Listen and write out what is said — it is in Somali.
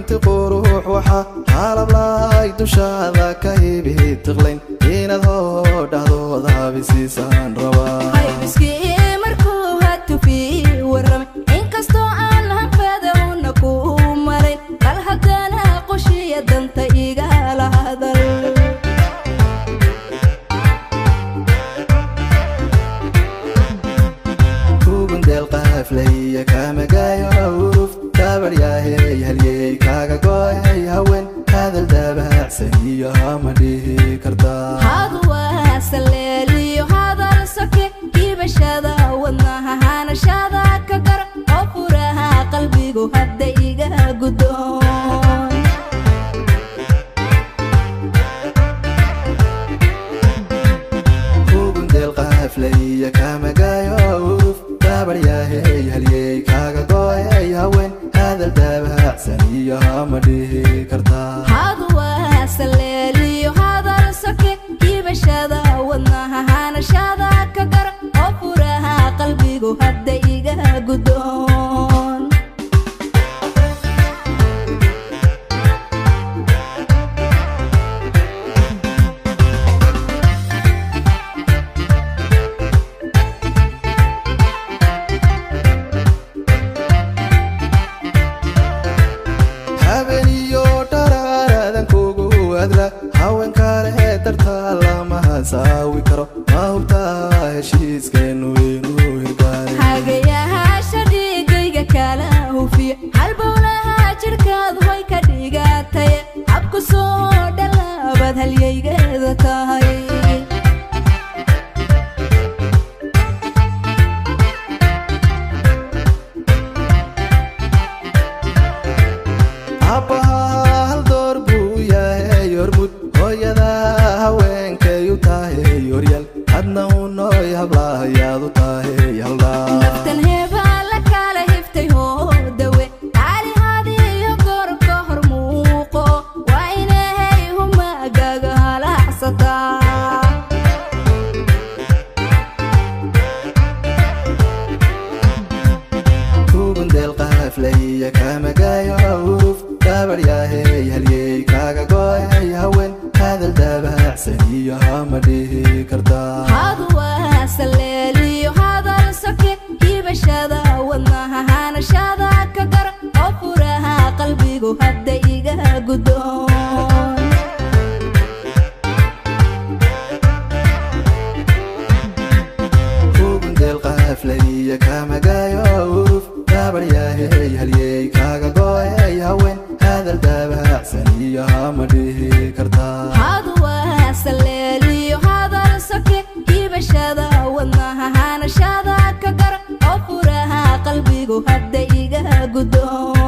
Hanti qurux waxa halablaay dushaada ka hibi tiqlayn inaad hoo dhahdooda habisiisaan rabaa. Haybiskii markuu hatufii warramay, inkastoo aan hanfadowna ku marayn, bal haddana qoshiya danta igala hadal. Kugundeel qaaflaya kamagaayo uruf gabaryaahey halyey kaaga gooyay haween hadal daabacsan iyo hama dhihi kartaa. Haduwaa saleeliyo hadal soke, hibashada wadnaha hanashada ka gar oo furaha qalbigu hadda iga gudoon. Kugundeel qaaflaya kamagaayo uruf gabaryaahey halyey kaaga gooyay haween hadal daabacsan iyo hama dhihi kartaa. Haduwaa saleeliyo hadal soke, hibashada wadnaha hanashada ka gar oo furaha qalbigu hadda iga gudoon. Habeeniyo dharaaradan kugu adla haweenkale dartaa lama hasaawi karo, ma hubtaa heshiiskeennu inuu hirgaaray? Hagayahaasha dhiigayga kala hufiya, halbowlaha jidhkaad hoy ka dhigatay, habku soo dhalaabad halyaygeeda tahay. Abbaha hal door buu yahay hormud, hooyada haweenkay u tahay horyaal, hadna u nooy hablahayaad u tahay haldhaa. Naftan hebaa la kala hiftay hoodawe caalihaadiyo goor ka hor muuqo, waa inay humagaga halacsataa. Kugundeel qaaflaya kamagaayo uruf gabaryaahey halyey kaaga gooyay haween hadal daabacsan iyo hama dhihi kartaa. Haduwaa saleeliyo hadal soke, hibashada wadnaha hanashada ka gar oo furaha qalbigu hadda iga gudoon. Kugundeel qaaflaya kamagaayo uruf gabaryaahey halyey kaaga gooyay haween hadal daabacsan iyo hama dhihi kartaa. Haduwaa saleeliyo hadal soke, hibashada wadnaha hanashada ka gar oo furaha qalbigu hadda iga gudoon.